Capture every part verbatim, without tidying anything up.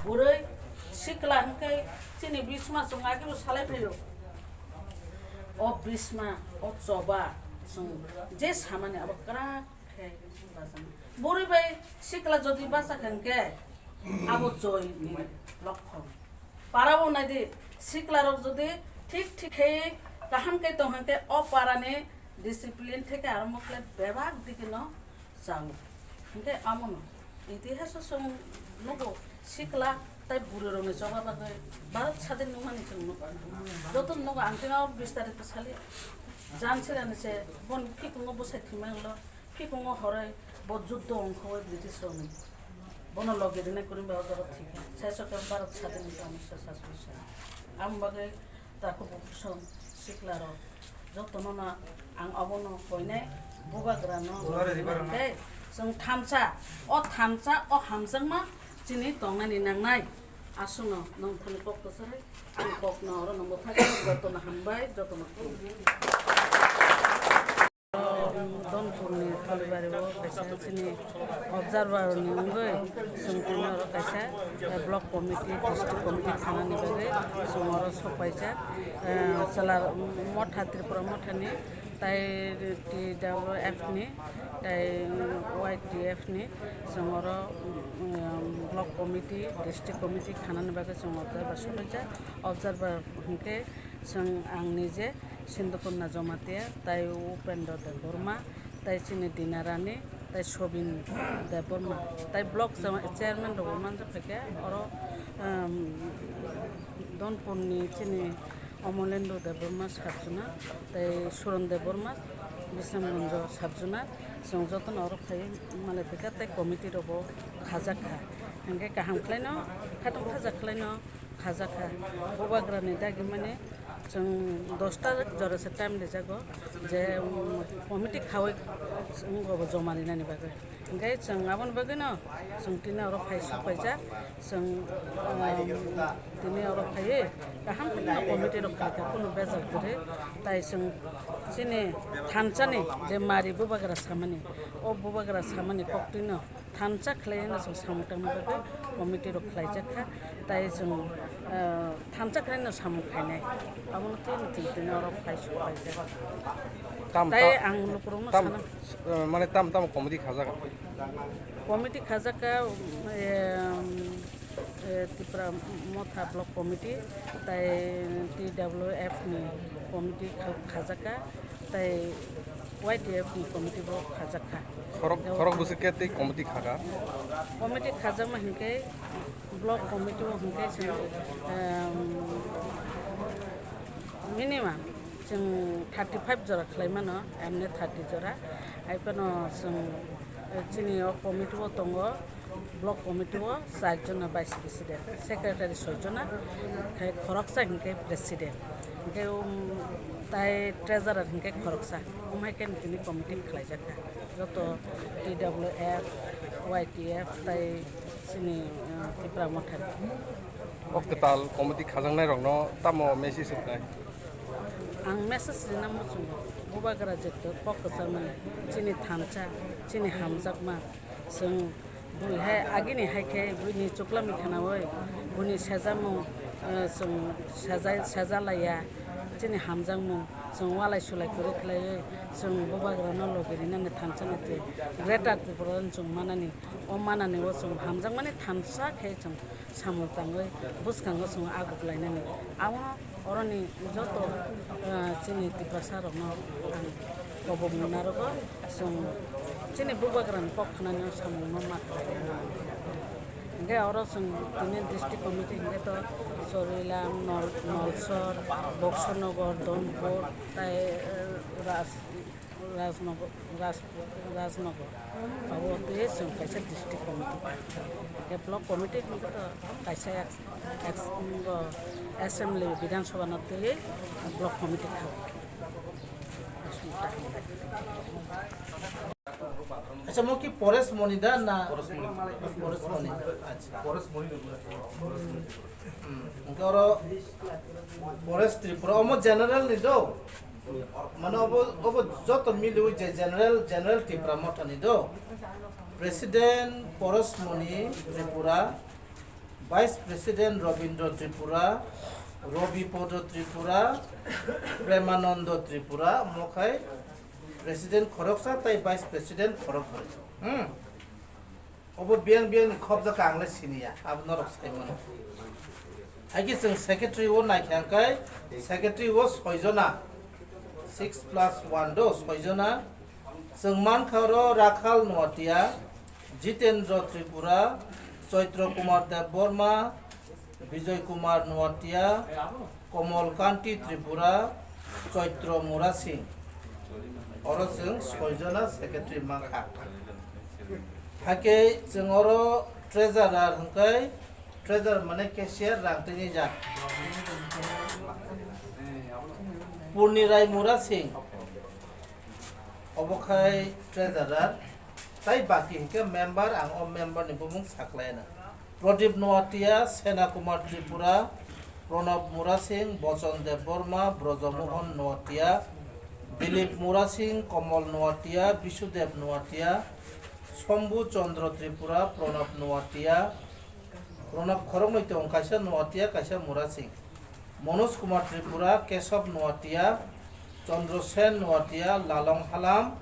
Bwrwi sikla hwnkhe chini bisma chwng agebo salai phaio. O bisma, o choba, chwng je samani abo kwrak khe bachana. Bwrwi bai sikla jodi bachakha hwnkhe abo joini lokhon. Parao naidi, siklarok jodi thik thik khe kaham khe tong hwnkhe o parani discipline theke arombo khlai bebak digi no chao. Hwnkhe amono itihaso chwng nugo sikla tai bwrwirokni choba bagwi Bharat sadin nungmani chwng nugo. Joto nugo ang tino bistarito sali. Jan sirani se bon phikungo bwsai thwimai ulo, phikungo horoi bo juddo ongkhawi British rokni. Bono logi rinai kwrwngba o jaga thikha. Sai sokhe Bharat sadin nungmani se saswi sa. Ang bagwi Takhuk Bhushan siklarok jotono no ang obono koinai bubagrano tei chwng thansa, o thansa, o hamjakma chini tongnani nangnai. Aswkno nwng thani kok kwchari ang kokno oro no mwthagwi jotono hambai, jotono khulumbai. Donpurni Tolibario kaisa chini observer ni wngwi chwng tini oro kaisa, eh, block committee, district committee khanani bagwi chwng oro sokpaijak. Eh, chwla motha, Tripura mothani tai T W F ni tai Y T F ni chwng oro, um, block committee, district committee khanani bagwi chwng observer sokpaijak. Observer hwnkhe chwng ang nije Sindhukurna Jamatia, tai Upendra Debbarma, tai chini Dina Rani, tai Sobin Debbarma, tai block cha-, chairman rokbo manjak phaikhe oro, um, Donpurni chini Omolendra Debbarma Sabjuna, tai Suron Debbarma Bisramganj Sabjuna, chwng jotono oro phaiwi malai phaikha, tai committee rokbo khajak kha. Hwnkhe kaham khlaino, khatung khajak khlaino, khajakha. Bubagrani dagimani chwng dosta jora se time rijago je, um, committee khawi wngkha bo joma rinani bagwi. Hwnkhe chwng aboni bagwino chwng tini oro phai sokpaijak. Chwng, um, tini oro phaiwi kaham khe no committee rok khaikha, kunu bejak kwrwi. Tai chwng chini thansani je mari bubagra samani, o bubagra samani koktwino thansa khlaino chwng samung tangna bagwi committee rok khlaijak kha, tai chwng, ah, thansa khlaino samung khainai, abono twi twi twi oro phai sokpaijak. Tam, tai tam, ang lukurokno tam, sana, eh, mane tam tam committee khajak? Committee khajak kha, em, eh, Tipra Motha Block Committee, tai T W F ni committee kha-, khajak kha, tai Y T F ni committee bo khajak kha. Khorok, khorok bwswk khe tei committee kha kha? Committee khajakma hinkhe block committee o hinkhe chwng, em, minimum chwng thirty five jora khlai mano, emne thirty jora. Hai phano chwng, eh, chini o committee o tongo, block committee o char jona vice president, secretary soi jona, khai khoroksa hinkhe president. Hinkhe, um, tai treasurer hinkhe khoroksa. Umhai khe tini committee khlaijak kha. Joto T W F, Y T F tai chini, uh, Tipra Motha ni. O kwtal committee khajaknai rokno tamo message rwnai? Ang message rina muchungo, bubagra jekto kok kwchangmani, chini thansa, chini hamjakma, chwng bui hai agini hai khe buini chuklami khnaui, buini sejamung, eh, chwng seja-, sejalaiya, chini hamjakmung chwng walai sulai kwrwi khlaiwi, chwng bubagrano logi rinani thansa ni twi Greater Tripura no chwng manani, o manani o chwng hamjakmani thansa khe chwng samung tangwi bwskango chwng aguklainani. Abono oroni joto, ah, chini Tiprasa rokno ang kobok narogo, chwng chini bubagrani kok khwnani samungno ma khlai. Hingke oro chwng tini district committee hingke to Chorilam, Nol-, Nolsor, Boksonogor, Donpur, tai, eh, Ras-, Rajnogor, Rajpur, Rajnogor. Abo tei chwng kaisa district committee. Tei block committee hwnkhe to kaisa ex-, ex-, bo assembly, Bidhan Sabha no twiwi block committee kha. Acha, mo ki Paresh Moni da na? Paresh Moni. Paresh Moni. Acha. Paresh Moni. Hmm. Hwnkhe oro Paresh Tripura, omo general ni do? Mane obo, obo joto miliwi je general, general Tipra Motha ni do. President Paresh Moni Tripura, Vice President Robindra Tripura, Robi Podo Tripura, Premanando Tripura, omo khai President khoroksa tei Vice President khoroknwi. Hmm. Obo biyang biyang ni khobjak ang le siniya, abo norok sai mano. Haikhe chwng secretary o naikha hwnkhe, secretary o soi jona, six plus one do soi jona. Chwng mankha oro Rakhal Noatia, Jitendra Tripura, Chaitra Kumar Debbarma, Bijoy Kumar Noatia, Komol Kanti Tripura, Chaitra Murasing. Oro chwng soi jona secretary mankha. Hakhe chwng oro treasurer hwnkhe, treasurer mane cashier rang tini jak. Purni Rai Murasing. Obo khai treasurer. Tai baki hwnkhe member, ang o member ni bumung saklaina. Pradip Noatia, Sena Kumar Tripura, Pranab Murasing, Bochon Debbarma, Brojomohon Noatia, Dilip Murasing, Komol Noatia, Bisudev Noatia, Shambhu Chandra Tripura, Pranab Noatia, Pranab khoroknwi tongo, kaisa Noatia, kaisa Murasing. Manoj Kumar Tripura, Kesab Noatia, Chandra Sen Noatia, Lalong Halam,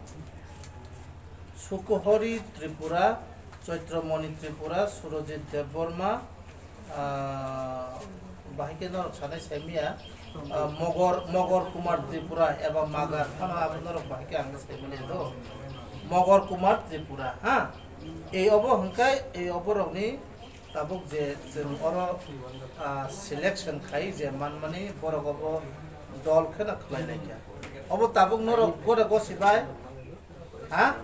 Sukuhori Tripura, Chaitramoni Tripura, Surojit Debbarma, ah, bahai khe norok sanai saimiya, ah, Mogor, Mogor Kumar Tripura eba Magar, phano abo norok bahai khe ang saimaliya do. Mogor Kumar Tripura, ha? Ei obo hwnkhe, ei oborokni Tabuk je chwng oro, ah, selection khai je manmani borok obo dol kheno khwlai lai kha. Obo tabuk norok gora gosi bai? Ha?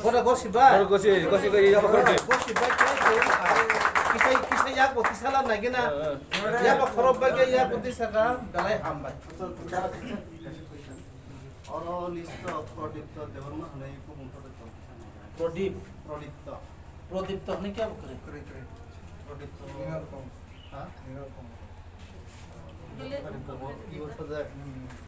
Gora gosi bai? Gora gosi, gosi bai, yaba khorok de. Gosi bai khe je, ah, kisai, kisai yak bo tisala nai gina. Ah, ah. Yaba khorok bai khe yak bo tisaka belai ham bai. Oro list o Pradipto Debbarma hwnwi kubun Pradipto. Pradip. Pradipto. Pradipto hwnwi khe abo kwrwi? Kwrwi, kwrwi. Pradipto. Nirokkom. Ha? Nirokkom. Pradipto bo, ibo sajak. Hmm.